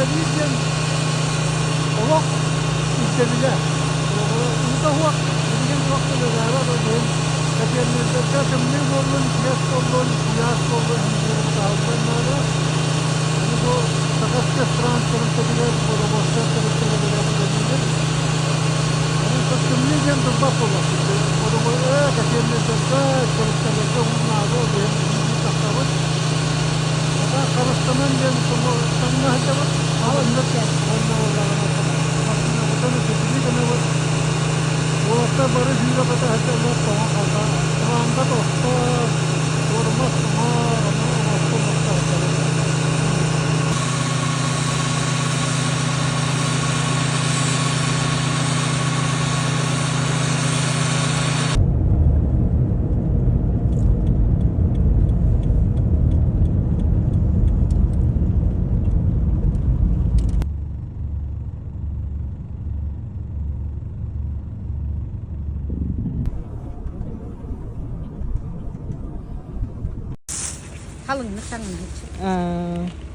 Үлэлиир диэн олох ирдэбилэ. Уута суох, билигин туох да үлэлээбэт, ол иһин кэтиэннэрбэккэ тымныы буоллун, итигэс буоллун, куйаас буоллун иһиирин таһыллан наада. Аны бу Сахаспецтранс тэрилтэтигэр, водовозтар тэрилтэлэригэр үлэлиибит. Онон тымныы диэн турбат буоллахпыт. Кэтиэннэрбэккэ, тэрилтэлэргэ уу наада, ол иһин иһиирдии тахсабыт. Харыстанан диэн таҥна сылдьабыт. Уонна буоллаҕына массыынабытын ититии гынабыт. Уолаттар бары сүүрэ-көтө сылдьаллар, тоҥо-хата. Шланга тостор, суорума тоҥор, ону оҥосто оҥосто сылдьабыт. Халыҥнык таҥнаһыччы.